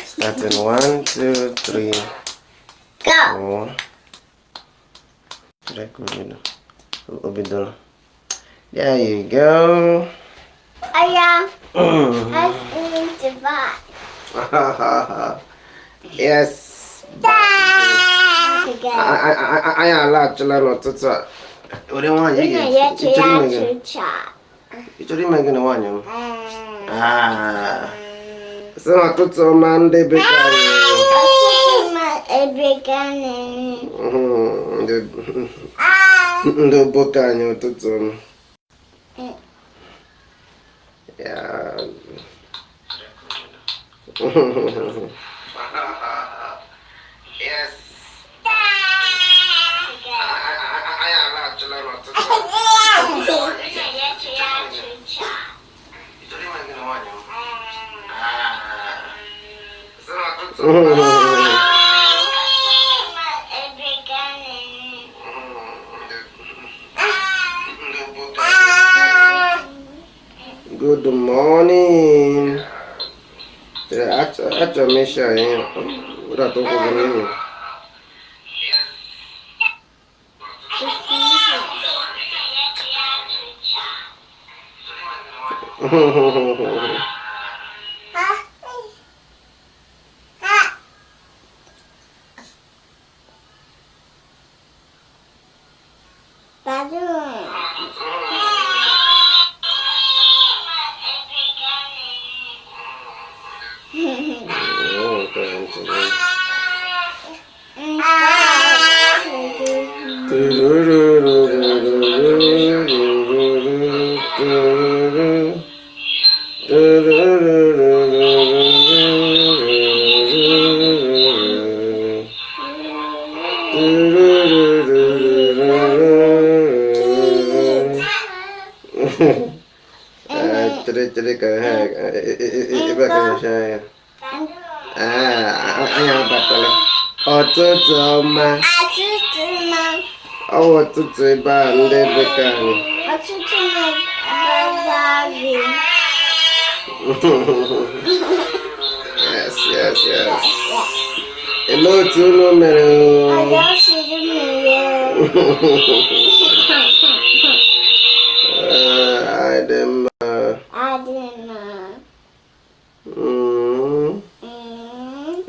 Starting 1, 2, 3, Go. 4. Chere ka o bido. O bidoro. There you go. Aya, I need to buy. Yes. Anyị alaghachila n'ụtụtụ a. Were nwaanyị ị ga- ị chọrọ ime gịnị? Ị chọrọ ime gịnị nwaanyị m? Ah. Sị ụtụtụ ọma ndị bekee anyị. Ndị oboke anyị ụtụtụ ọma. Yeah. Yes. Anyị alaghachila n'ụtụtụ a. Ị chọrọ ime gịnị nwaanyị m? Ah. Sị ụtụtụ ọma. Good morning. Achọrọ m ịsha ihe. Wedata ụkwụ gị n'ime. Oh, nke a ntị gị. Eh, chere chere ka ha ebe a ka nyocha ya. Ah, anyị abatala. Ụtụtụ ọma. Ọ wụ ụtụtụ ebe a ndị bekee anyị. Ọtụtụ mmadụ. Yes. Olee otu unu mere o? Ọjọ́ siri mmiri. Eh, anyị dị mma. Adị mma.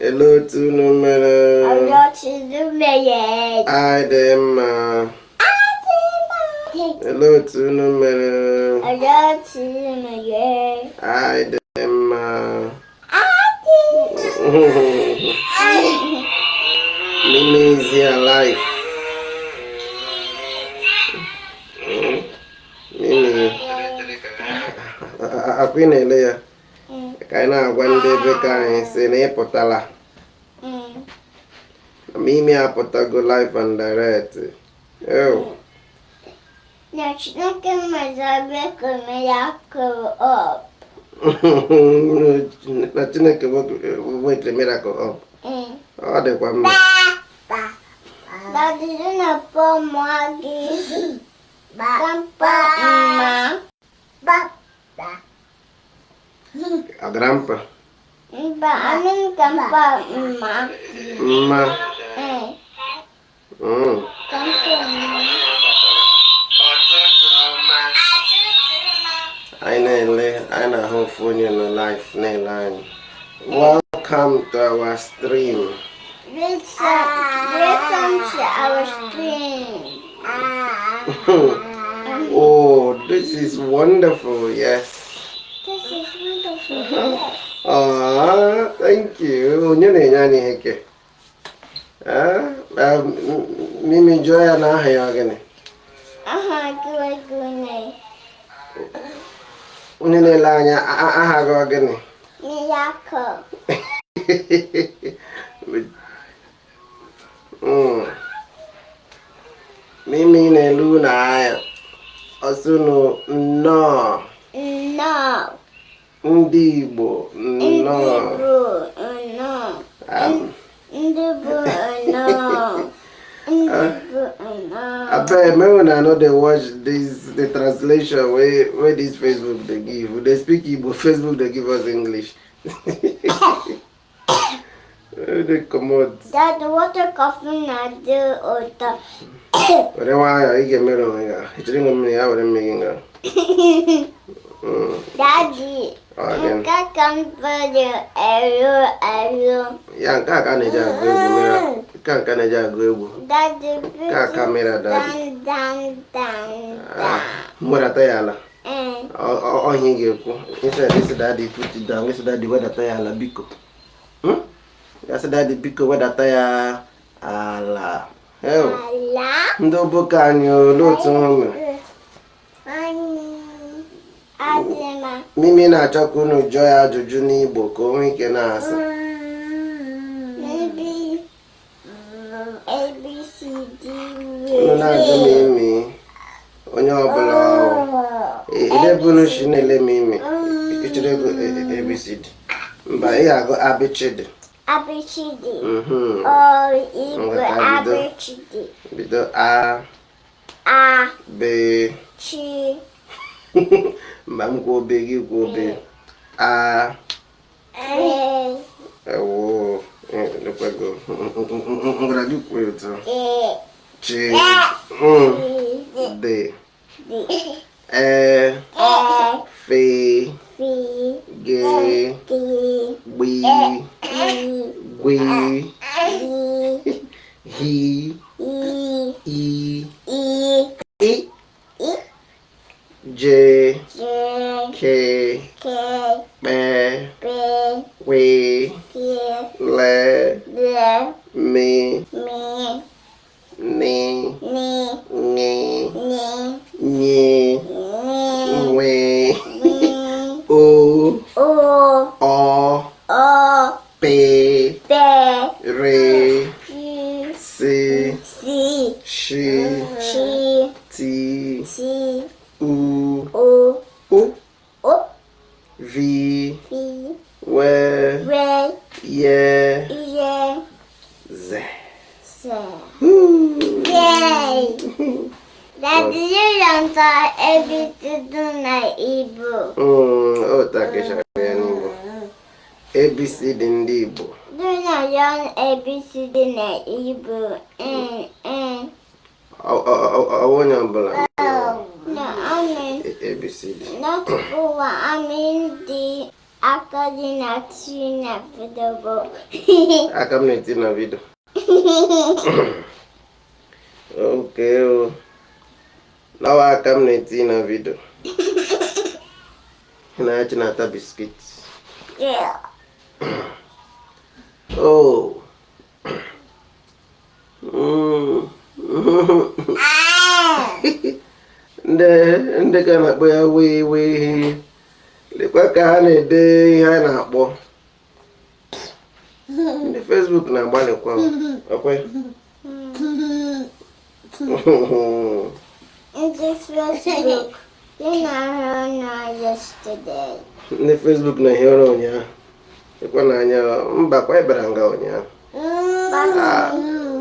Olee otu unu mere? Ọjọ́ siri mmiri. Anyị dị mma. Adị mma. Olee otu unu mere? Ọjọ́ siri mmiri. Anyị dị mma. Adị. Mimi is here alive. Mimi. Akwa ị na-ele ya ka anyị na-agwa ndị bekee anyị sị na ị pụtala. Mimi apụtago live and direct. Oh. Na Chineke mezara ka miracle up. Na Chineke wetara miracle up. Ọ dịkwa mma. Daddy na-akpọ mma gị. Grandpa mma. Grandpa. Mba, I mean grandpa mma. Mma. Grandpa mma. Anyị na-ele, anyị na-ahụ ofu onye nọ live na-ele anyị. Welcome to our stream. Welcome to our stream. Oh, this is wonderful. Yes. This is wonderful. Yes. Ah, thank you. Onye na-enye anyị ihe ke? Ah, Mimi jụọ ya na aha ya ọ gịnị? Aha gị gịnị? Onye na-ele anya aha gị ọ gịnị? Miracle. Mimi na-ele unu anya. Ọsị unu nnọọ. No. Ndị Igbo nnọọ. Ndị bụ nnọọ. Ndị bụ nnọọ. Ndị bụ nnọọ. Abeg, make una no dey watch this the translation wey this Facebook dey give. We dey speak Igbo, Facebook dey give us English. Dey comot. Dad, water coffee na-adị ụtọ. Were nwayọọ, ị ga-emerụ onwe gị ahụ. Ị chọrọ ịṅụ mmiri ya, were mmiri ṅụọ. Daddy, Ọ gịnị? nke ka m fere elu elu. Ya nke a ka a na-eji agụ egwu mere nke a nke a na-eji agụ egwu. Daddy, Ka camera, Daddy. Down, down, down, Ah, down. m wedata ya ala. Eh, Ọhịa ị ga-ekwu. Instead isi daddy put it down, isi daddy wedata ya ala biko. Hmm? Ya sị daddy biko wedata ya ala. Heo. Ala. Ndị oboke anyị, olee otu ha mere? Anyị adịma. Mimi na-achọ ka unu jụọ ya ajụjụ n'Igbo ka o nwee ike na-asa. Maybe A B C D Unu na-ajụ m imi onye ọbụla ọwụ. Ebe unu si na-ele m imi. Ị chọrọ ịgụ ABCD? Mba, ị ga-agụ abịchịdị. A B C D. Oh, Igbo. Ngwa, ka A bido. B C D. Bido A A B. Ch Mba, m kwuo B, gị kwuo B. A E ewo lekwego ngwara gị kwuo otu. E Ch D D D E E F F G G B E Gw D H E I E I I J J K K P P W Q L L M M N N Ñ N Ny N Nw W O O Ọ O P P R Q S C Sh Sh T T U O U O V V W W Y Y Z. Z. Yay! Daddy, you don't talk everything na Igbo. Otu a ka esi agụ ya n'Igbo. ABC dị ndị Igbo. Do not learn ABCD na Igbo. N N. Ọ onye ọbụla No, I mean ABCD. not for I mean the aka dị na T na video. Aka m na-eti na video. Okay o. Nawa aka m na-eti na video. Ị na-achị na-ata biscuit. Yeah. Oh. Ndị ka na-akpọ ya wee wee lekwa ka ha na-ede ihe a na-akpọ. Ndị Facebook na-agbalịkwa okwe. Ndị Facebook, you know na yesterday. Ndị Facebook na-ehi ụra ụnyaahụ. Lekwa n'anya mba kwa ịbara nga ụnyaahụ.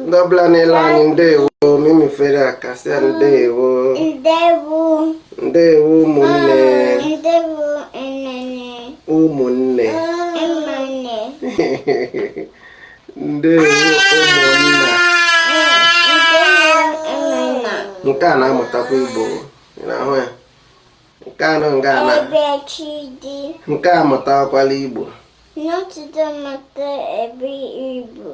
Ndị ọbụla na-ele anyị, ndewo. Mimi fere aka sị ya ndewo. Ndewo. Ndewo ụmụnne. Ndewo enene. Ụmụnne. Emane. Ndewo ụmụnna. Ndewo emena. Nke a na-amụtakwa Igbo. Ị na-ahụ ya? Nke a nọ nga na Ebe Chidi. Nke a amụtakwala Igbo. Not the matter every Igbo.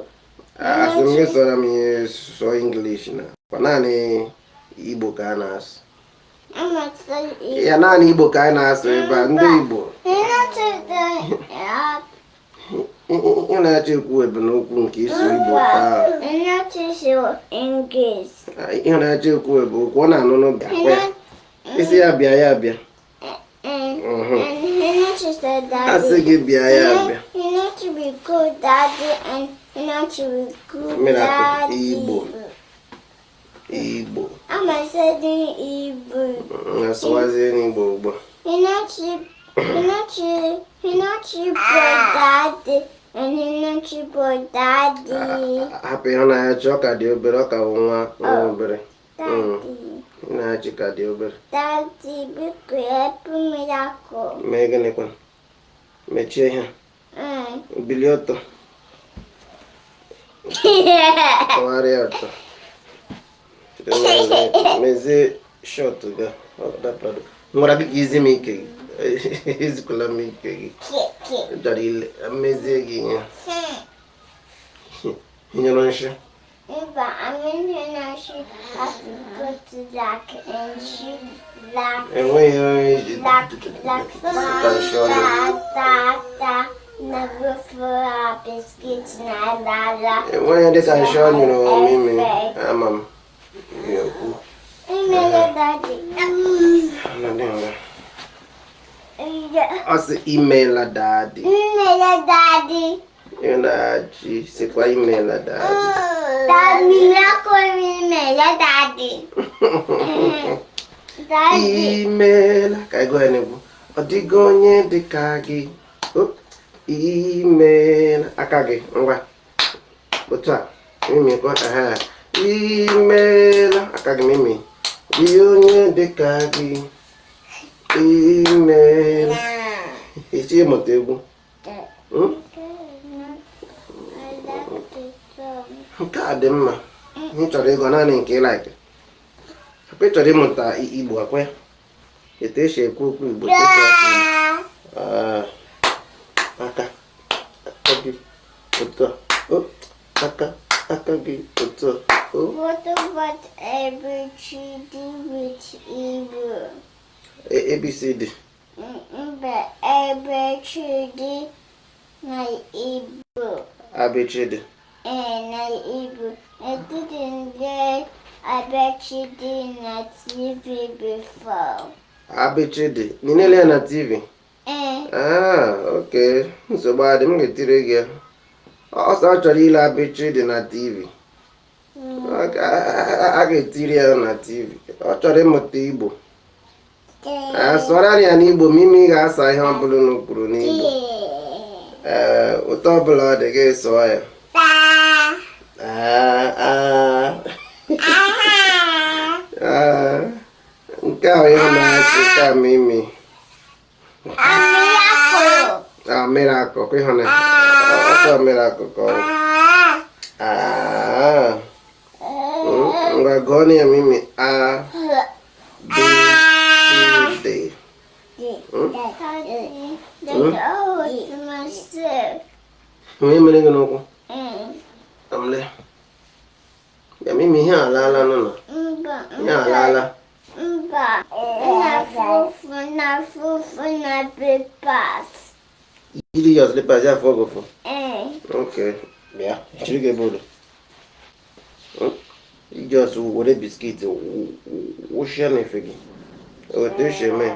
Asị m gị sọrọ m ihe sụọ English na kwa naanị Igbo ka a na-asụ. Amata Igbo. Ya naanị Igbo ka a na-asụ ebe a, ndị Igbo. Not the Ị na-achọ ekwu ebe n'okwu nke ịsụ Igbo taa. Not to English. Ihe na-achọ ekwu ebe okwu ọ na-anụ n'obi akwa ya. Isi ya bịa, ya bịa. And he not to say Asị daddy. gị bịa, ya bịa. He not to be good daddy and he not to be good Mmiri akụ, daddy. Igbo. Igbo. I'm a saying Igbo. Na-asụwazie n'Igbo ugbu a. He not to boy daddy and he not to boy daddy. Hapụ ịhụnanya chi, ọ ka dị obere, ọ ka bụ nwa nwa obere. Daddy. Ịhụnanya chi ka dị obere. Daddy, biko help me akụ. Mee gịnịkwa? Mechie ihe. Bilie ọtọ. Tụgharịa ọtọ. Mezie short gị. M gwara gị ka i zi m ike gị. Ezikwala m ike gị. Chọrọ ile mezie gị ihe. Ị nyụrụ nshị? Mba, amị nshi have to go to like and she like Enweghị onye iji like like ka nshị ọnụ. Da da da na for biscuit na la la. Enweghị dị ka nshị ọ nyụrụ mimi. Ama m. Ga-ekwu. Imela daddy. Nọdụ nga. Ọ sị imeela daddy. Imela daddy. Ịna-achị sịkwa imeela daddy. Daddy, imela daddy. Daddy. Imeela ka ego ya na-egwu. Ọ dịghị onye dị ka gị. Imeela aka gị ngwa. Otu a mimi kwa aha. Imeela aka gị mimi. Dị onye dị ka gị. Imeela. Ịchọ ịmụta egwu? Nke a dị mma. Ihe ị chọrọ ịgụ naanị nke ị like. Akwa ị chọrọ ịmụta Igbo akwa ya? Etu esi ekwu okwu Igbo, etu esi asụ Igbo. Aka aka gị otu a. O, aka aka gị otu a. O. What about ABCD with Igbo? ABCD. Mba, ABCD na Igbo. ABCD. Na Igbo. I didn't get ABCD na TV before. ABCD. Ị na-ele ya na TV? Eh. Ah, okay. Nsogbu adị, m ga-etiri gị ya. Ọ sọ ọ chọrọ ile ABCD na TV. A ga-etiri ya na TV. Ọ chọrọ ịmụta Igbo. Sụọrọ ya n'Igbo ma ime ị ga-asa ihe ọbụla unu kwuru n'Igbo. Ee, ụtọ ọbụla ọ dị gị sụọ ya. Nke ahụ ịhụnanya ka mimi. Ah, miracle, kwa ịhụnanya. Ọsọ miracle ka ọ bụ. Ah. Ngwa gụọ ya mimi. A B C D. Onye mere gị n'ụkwụ? Amle. Ya mimi ihe alaala nọ. Ihe alaala. Mba, na fufu na papers. Yiri your slippers ya afọ gị. Okay. Bịa, chiri gị ebe ụlọ. Just were biscuit wụchie n'efe gị. Otu esi eme ya.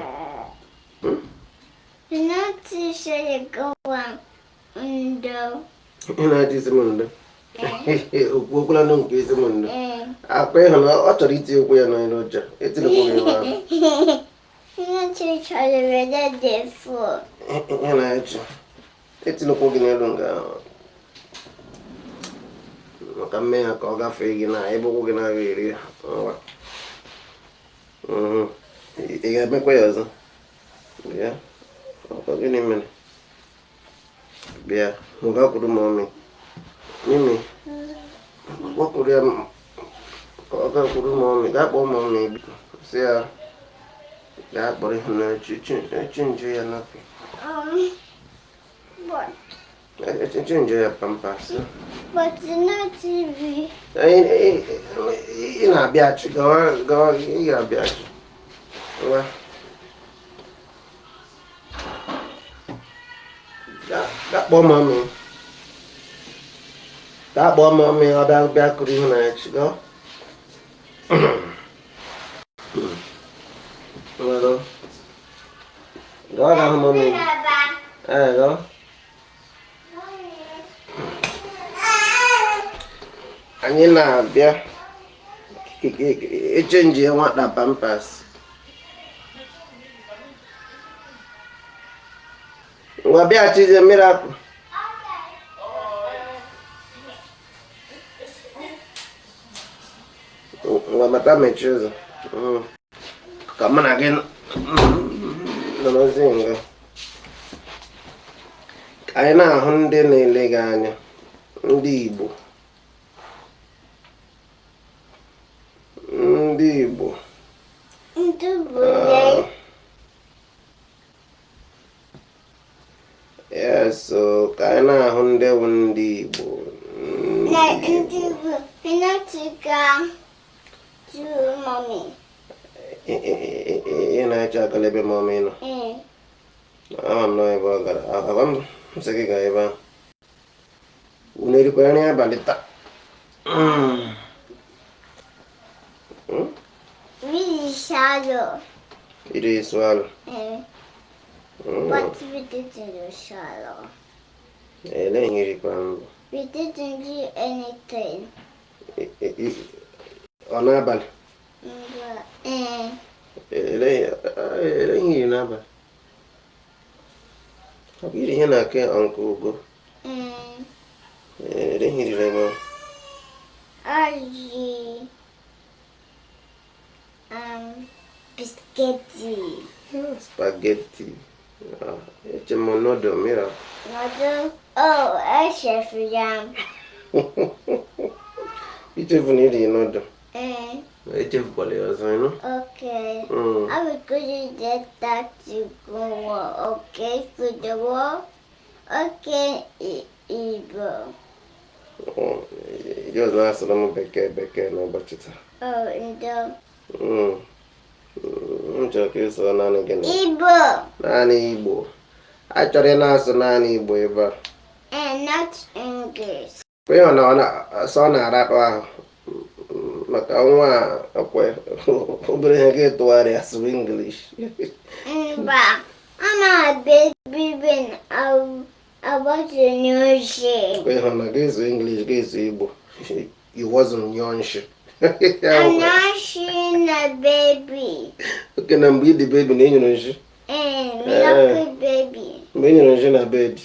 Ị na-achọ isi m ndo. Okwu okwula nụ nke isi m ndo. Akwa ịhụ na ọ chọrọ iti okwu ya n'elu oche. Etilekwu gị ebe ahụ. Ị na-achị. Etilekwu gị n'elu nga ahụ. Maka mme ya ka ọ gafee gị na ebe ụkwụ gị na-agaghị eri ya. Ngwa. Ị ga-emekwa ya ọzọ? Bịa. Ọ gịnị mere? Bịa. Gakwuru mọmị. Mimi. Gbakwuru ya ka ọ gakwuru mọmị. Gaa kpọọ mọmị. Sị ya gaa kpọrọ Ịhụnanya chenji ya nappy. Chenji ya pampers. But not TV. Ị na-abịachi gawa gawa ị ga-abịachi. Ngwa. Gaa kpọọ mọmị. Gaa kpọọ mọmị ọ bịa bịa kuru Ịhụnanya gawa. Ngwa gawa. Gawa ga hụ mọmị. Ee, gawa. Anyị na-abịa echenji nwata pampers. Ngwa bịaghachizie Miracle. Ngwa bata mechie ụzọ. Ka mụ na gị nọrọzie nga. Ka anyị na-ahụ ndị na-ele gị anya, ndị Igbo, ndị Igbo. Ndị Igbo. Yes, so ka anyị na-ahụ ndị bụ ndị Igbo. Na ndị Igbo, we to mommy. Ị na-eche akala ebe mommy nọ? Ama m nọ ebe ọ gara. Agwa m sị gị gaa ebe ahụ. Unu erikwara nri abalị taa? We swallow. Iri swallow. But we didn't do swallow. Ele ihe irikwara mbụ? We didn't do anything. Ọ n'abalị? Ele ihe iri n'abalị? Ọ bụ iri ihe na-ake Uncle Ugo? Ele ihe iriri ebe ahụ? Ọjị. Spaghetti. Spaghetti. Eche m noodle mira. Noodle? Oh, echefuru m. Ichefu na iri noodle. Echefukwala ya ọzọ, ịnụ? Okay. I will go to get that to go. Okay, for the wall. Okay, Igbo. Ị na-asụrụ m bekee bekee n'ụbọchị taa. Oh, ndo. M chọrọ ka ị sụọ naanị gị. Igbo. Naanị Igbo. A chọrọ ị na-asụ naanị Igbo ebe a. And not English. Kwenye ọ na-arakpa ahụ maka nwa a obere ihe ga-etụgharị asụ English. Mba, I'm a baby when I wasn't nursing. Kwenye ọ na ga-ezu English ga-ezu Igbo. You wasn't nyonshi. I'm not seeing a baby. Okay, na mgbe ị dị baby na ị nyụrụ nshi. Miracle baby. Mgbe ị nyụrụ nshi na bed.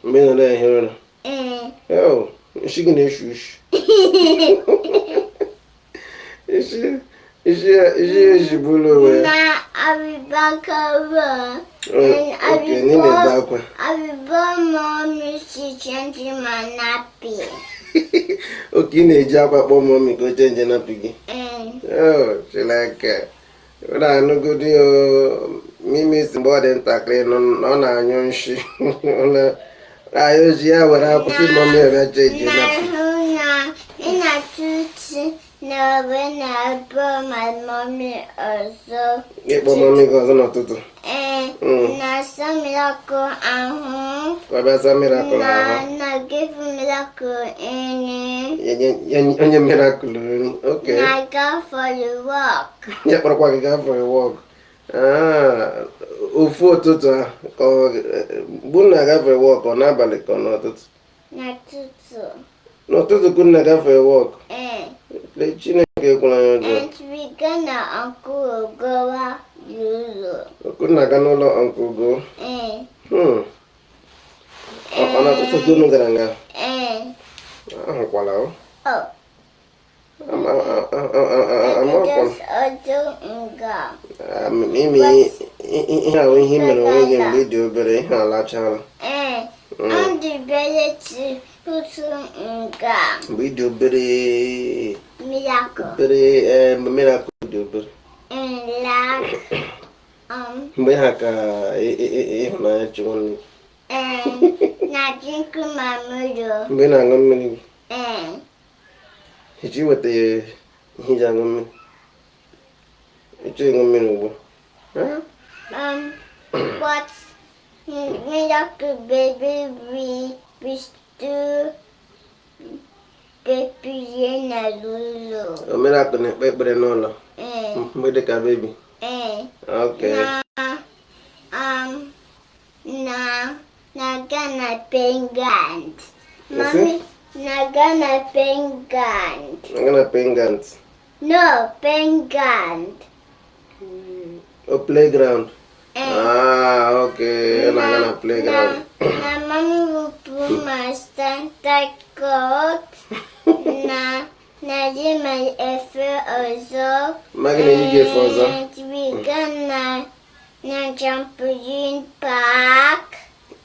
Mgbe ị nọ na-ehi ụra. Oh, nshi gị na-eshu ushi. Nshi eshigbula onwe ya. Na abibakara. Okay, na ị na-ebe akwa. Abiba mommy si change my nappy. Okay, ị na-eji akwa kpọọ mommy ka o change nappy gị. Oh, Chineke. Ọ na-anụgodi Mimi si mgbe ọ dị ntakịrị na ọ na-anyụ nshi. Anyị oji ya were akwụsị mommy ọbịa change nappy. Na na-atụ na when I brought my mommy ọzọ. Ịkpọ mommy gị ọzọ n'ụtụtụ. Na sa miracle ahụ. Ka ọ bịa sa miracle ahụ. Na give miracle nri. Onye miracle nri. Okay. Na go for the walk. Ya kpọrọkwa gị gaa for a walk. Ofu ụtụtụ a ka ọ bụ na aga for a walk ọ n'abalị ka ọ n'ụtụtụ? N'ụtụtụ. N'ụtụtụ ka unu na-aga for a walk? Lee Chineke ekwela ya ọjọọ. And we gonna Uncle Ugowa lụlụ. Unu na-aga n'ụlọ Uncle Ugo? Ọ n'ụtụtụ ka unu gara nga? Ahụkwala o. Imi ihe ahụ ihe mere onwe gị mgbe ị dị obere, ihe alachala. Mgbe ị dị obere obere mgbe miracle dị obere. Mgbe ha ka ịhụnanya chi nwanne gị. Mgbe ị na-aṅụ mmiri gị. Iji weta ihe iji aṅụ mmiri. Ịchọ ịṅụ mmiri ugbu a? But miracle baby we still baby na lulu. O miracle na-ekpe ekpere n'ụlọ. Mgbe dị ka baby. Okay. Na na gana pengant. Mommy. Na gana pengant. Gana pengant. No, pengant. Oh, playground. Ah, okay. Na gana playground. Na mommy will put my Santa coat. Na na ji my efe ọzọ. Magị na-eyi gị efe ọzọ. And we gonna na trampoline park.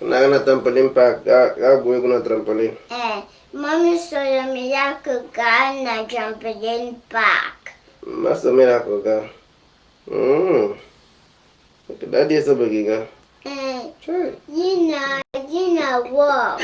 Na-aga na trampoline park gaa gwuo egwu na trampoline. Ee, mummy soro Miracle gaa na trampoline park. Mma so Miracle gaa. Okay, daddy esobeghị gaa. Ee. Chai. Gina work.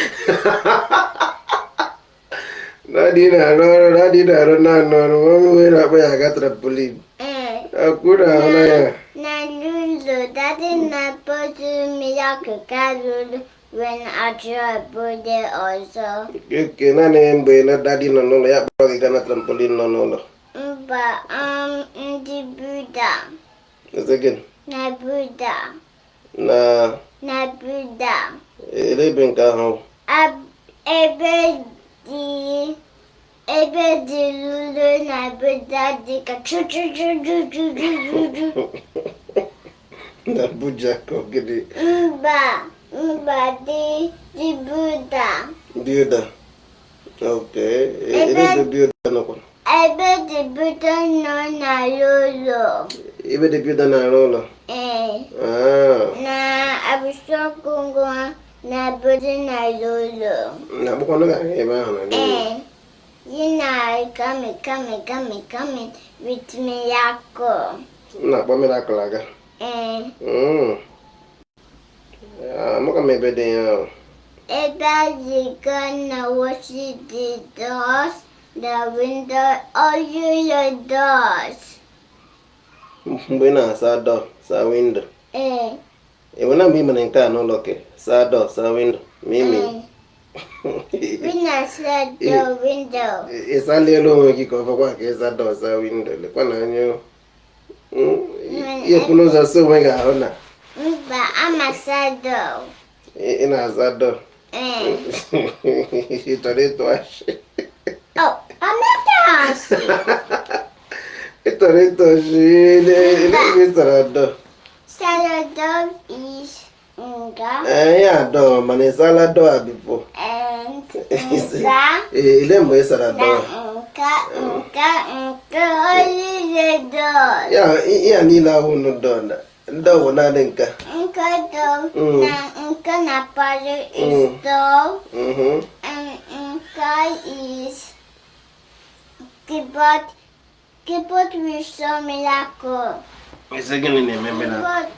Daddy na-arụ ọrụ, daddy na-arụ naanị ọrụ, mummy wee na-akpọ ya aga trampoline. Ee. Akwụ na ahụ na ya. Na Lulu, daddy na-akpọzi Miracle gaa Lulu wee na-achọ obodo ọzọ. Nke naanị mgbe na daddy nọ n'ụlọ ya kpọrọ gị gaa na trampoline nọ n'ụlọ. Mba, ndị Buda. Eze gịnị? Na Buda. Na Na Buda. ebe nke ahụ. Ebe dị Lulu na Buda dị ka chu chu chu chu chu chu chu chu. Na Abuja ka ọ gịnị? Mba, mba dị Buda. Buda. Okay. Ebe Buda nọkwa. Ebe dị Buda nọ na Lulu. Ebe dị Buda na-arụ ụlọ. Ee. Ah. Na Abisokongwa na Buda na Lulu. Na agbakwanụ ga ebe ahụ na Lulu. Ee. You know, coming, coming, coming, coming with Miracle. M na-akpọ Miracle aga. Ee. Amaka m ebe dị ya ahụ. Ebe dị gonna wash the doors, the window, all your doors. Mgbe ị na-asa door, saa window. Ee. Enwere mgbe ị mere nke a n'ụlọ ke saa door, saa window ma ime. Ee. We na-asa the window. Ị saliela onwe gị ka ọ fọkwa ka ịsa door, saa window. Lekwa na anya o. Ihe kwụ n'ụzọ si onwe gị ahụ na Mba, ama sa door. Ị na-asa door. Ee. Ị chọrọ ịtụ ashị. Oh, I'm not asị. Ị chọrọ ịtụ ashị ele ebe ị sara door. Sara door is nga. Ee, ya door mana ị sala door a before. And nga. Ee, ele mgbe ị sara Na door. nka nka nke olile door. Ya ya niile ahụ nụ door na door bụ naanị nka. Nke door na nke na parlour is door. And nke is keyboard. Keyboard with some miracle. Isi gịnị na-eme miracle?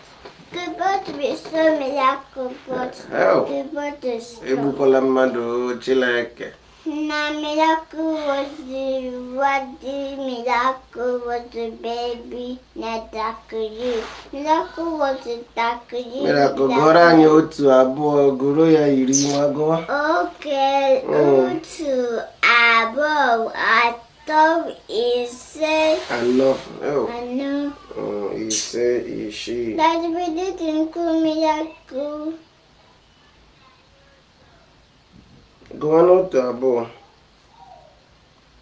Keyboard with some miracle, but Hell. keyboard is strong. Egbukwala mmadụ Chineke. Na miracle was the what the miracle was the baby na dakiri. Miracle was the dakiri. Miracle gụọrọ anyị otu abụọ gụrụ ya iri nwa gụwa. Okay, otu abụọ atọ ise Anọ. Oh. anọ. Ise isii. That we didn't include miracle. Gụwa n'otu abụọ.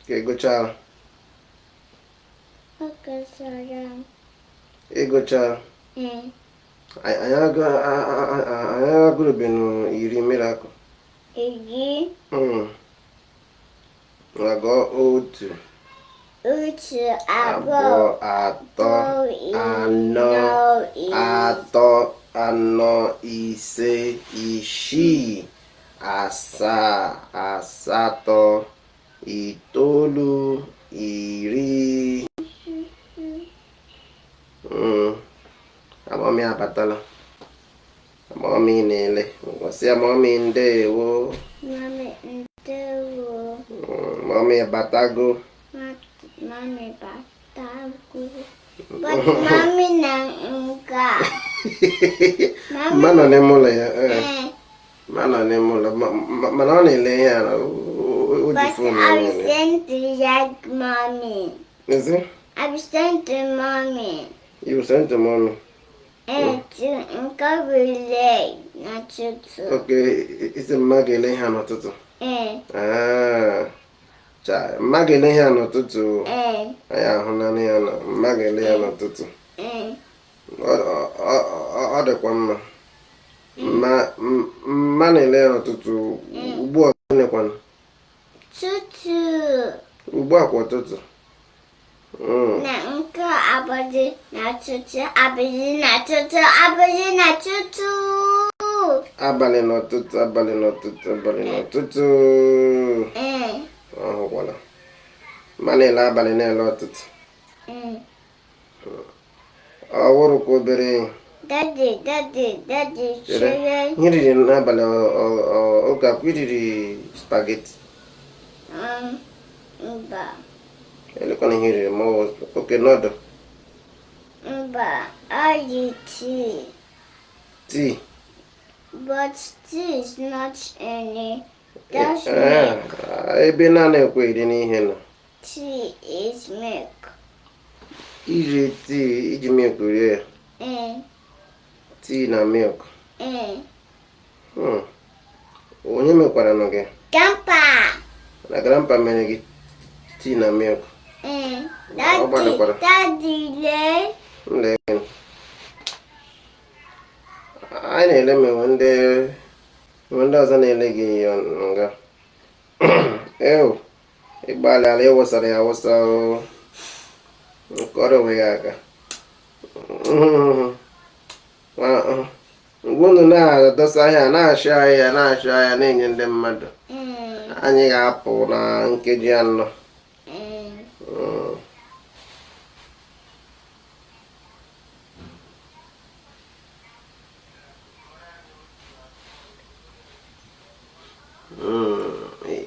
Ka ị gụchaa. Okay, sorry. Ị gụchaa. Anyị agụrụbeghị iri miracle. Iri. Ngwa gụọ otu. Otu abụọ Abụọ atọ anọ atọ anọ ise isii asaa asatọ itoolu iri. Agbọmị abatala. Agbọmị na-ele. Ngwa sị ya mummy ndewo. Mummy ndewo. Mummy abatago. Mummy batago. But mummy na nga. Mma nọ n'ime ụlọ ya. Eh. Mma nọ n'ime ụlọ. Mana ọ na-ele ihe a o ji But phone I ya will na-ele. send to like mommy. Is it? I will send to mommy. You send to mommy. And to nka relay na tutu. Okay, isi mma ga-ele ihe a n'ụtụtụ. Eh. Ah. Cha, mma ga-ele ihe a n'ụtụtụ. Eh. Anyị ahụnanị ya na mma ga-ele ya n'ụtụtụ. Eh. Ọ dịkwa mma. Mma na-ele ya n'ụtụtụ. Ugbu a gịnịkwanụ? Tutu. Ugbu a kwa ụtụtụ. Na nke abụghị na tutu abụghị na tutu abụghị na tutu. Abalị n'ụtụtụ, abalị n'ụtụtụ, abalị n'ụtụtụ. Ọ hụkwala. Ma na-ele abalị na-ele ụtụtụ. Ọ wụrụkwa obere ihe. Daddy, daddy, daddy, Chere. Ihe riri n'abalị oge akwa iriri spaghetti. Mba. Elekwana ihe riri ma oke nọdụ. Mba, I eat tea. Tea. But tea is not any. That's milk. Ebe naanị ekwe iri n'ihe nọ. Tea is milk. Iri tii iji milk rie ya. Tii na milk. Onye mekwara nụ gị? Grandpa. Na grandpa mere gị tii na milk. Ọ gbalịkwara. Daddy, lee. M lee. Anyị na-ele ma enwe ndị ọzọ na-ele gị nga. Ew, ịgbalịala ịwụsara ya awụsa o. Nkọrọ onwe ya aka. Mgbe unu na-adọsa ahịa na-achị ahịa na-achị ahịa na-enye ndị mmadụ. Anyị ga-apụ na nkeji 4.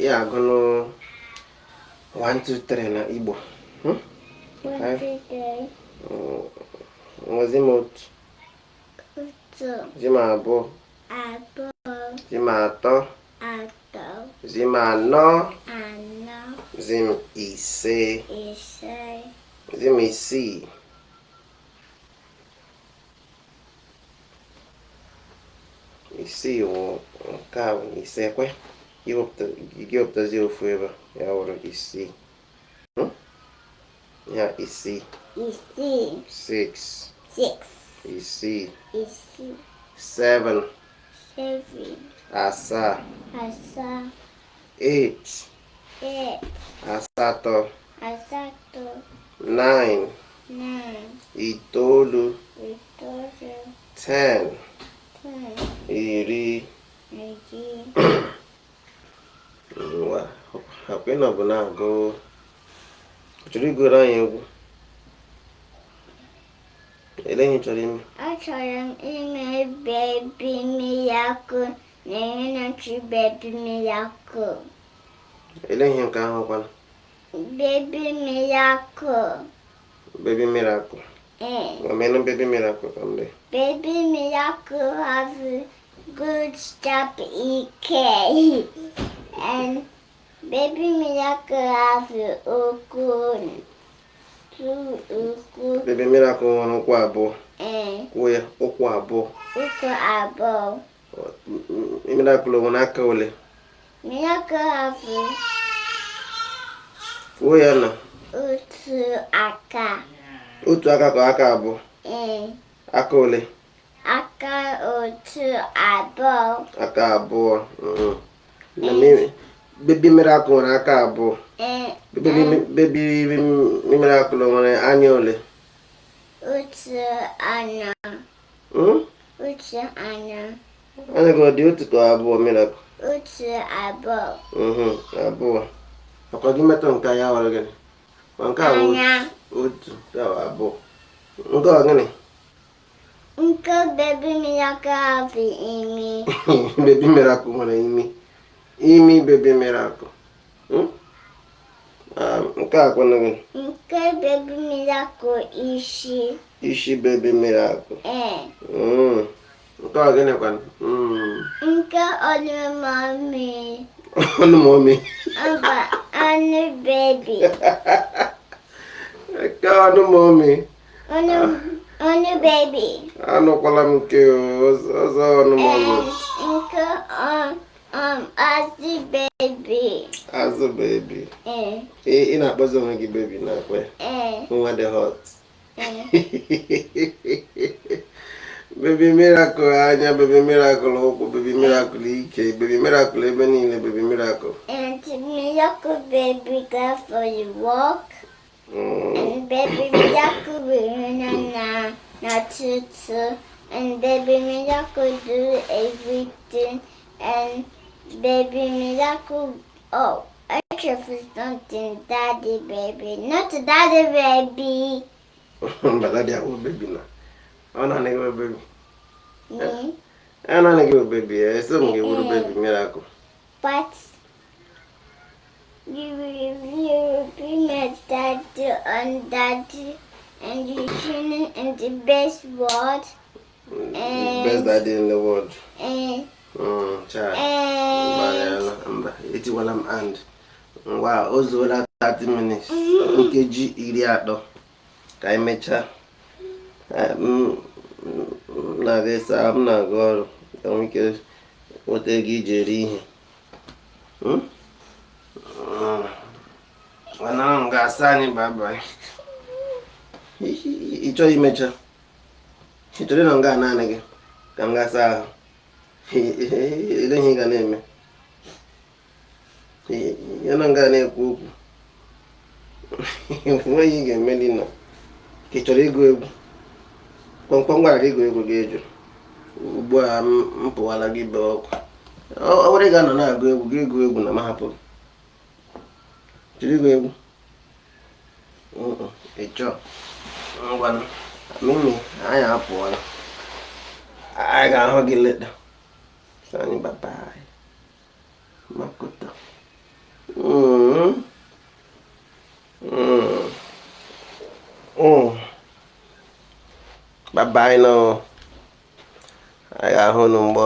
Ya agụnụ 1 2 3 na Igbo. 1 2 3. Zi m otu. Zi m abụọ. Zi m atọ. Zi m anọ. Zi m ise. Zi m isii. Isii wụ nke a bụ ise kwe. Gị wepụtazi ofu ebe ya wụrụ isii. Ya isii. Isii. 6. 6. Isii. Isii. 7. 7. Asaa. Asaa. 8. 8. Asatọ. Asatọ. 9. 9. Itoolu. Itoolu. 10. 10. Iri. Iri. Ngwa, akwa ị nọbụ na-agụ. Chọrọ igoro anyị egwu? Ele ihe chọrọ ime? Achọrọ m ime Baby Miracle na ihe na-achị Baby Miracle. Ele ihe nke ahụ kwanụ? Baby Miracle. Baby Miracle. Omenụ Baby Miracle ka m lee. Baby Miracle have good stop ike. And Baby Miracle have ụkwụ 2 ụkwụ. Baby Miracle nwere ụkwụ abụọ. Kwuo ya, ụkwụ abụọ. Ụkwụ abụọ. Miracle nwere aka ole? Miracle have Kwuo ya na. Otu aka. Otu aka ka aka abụọ? Aka ole? Aka otu abụọ. Aka abụọ. Baby Miracle nwere aka abụọ. Baby Miracle nwere anya ole? Otu anya. Otu anya. Anya gị ọ dị otu ka abụọ, Miracle? Otu abụọ. Abụọ. Akwa gị metụ nke ya ghọrọ gịnị? Ma nke a wụ otu, nke a wụ abụọ. Nke ọ gịnị? Nke Baby Miracle have imi. Baby Miracle nwere imi. Imi Baby Miracle. Nke a kwanụ gịnị? Nke Baby Miracle isi. Isi Baby Miracle. Nke a gịnị kwanụ? Nke ọnụ mọmị. Ọnụ mọmị. Mba, ọnụ baby. Nke ọnụ mọmị. Ọnụ baby. Anụkwala m nke ọzọ ọnụ mọmị. Nke azụ baby. Azụ baby. Ị na-akpọzi onwe gị baby na-akwa ya? Nwa dị hot. Baby Miracle anya, Baby Miracle ụkwụ, Baby Miracle ike, Baby Miracle ebe niile, Baby Miracle. And Miracle baby go for the walk. And Baby Miracle will na na na tutu. And Baby Miracle do everything. And Baby Miracle, oh, actually something, Daddy Baby, not Daddy Baby. Mba, daddy awụ baby na. Ọ naanị gị bụ baby. Me, Ọ naanị gị bụ baby. Eso m gị wuru baby Miracle. But you will be my daddy and daddy, and you tuning in the best world. Best daddy in the world. And Chai. and Gbalịala. Mba, etiwala m and. Ngwa, o zuola 30 minutes. Nkeji 30. Ka anyị mechaa. M na-aga ịsa, m na-aga ọrụ. Ka m ike nweta ego iji eri ihe. Hmm? Nwanne m ga-asa anyị bye bye. Ị chọrọ imecha? Ị chọrọ ịnọ nga naanị gị ka m gaa saa ahụ? Ele ihe ị ga na-eme? Ya nọ nga na-ekwu okwu. Nweghị ihe ị ga-eme dị nọ. Ka ị chọrọ ịgụ egwu? Kpọmkpọm gwara gị ịgụ egwu gị jụ. Ugbu a m pụwala gị bee ọkụ. Ọ bụrụ ị ga-anọ na-agụ egwu gị gụọ egwu na m hapụ gị. Chọrọ ịgụ egwu? Ị chọọ. Ngwanụ. Mimi, anyị apụọla. Anyị ga-ahụ gị later. Sị anyị bye bye. Makoto. Bye bye nọ. Anyị ga-ahụ unu mgbe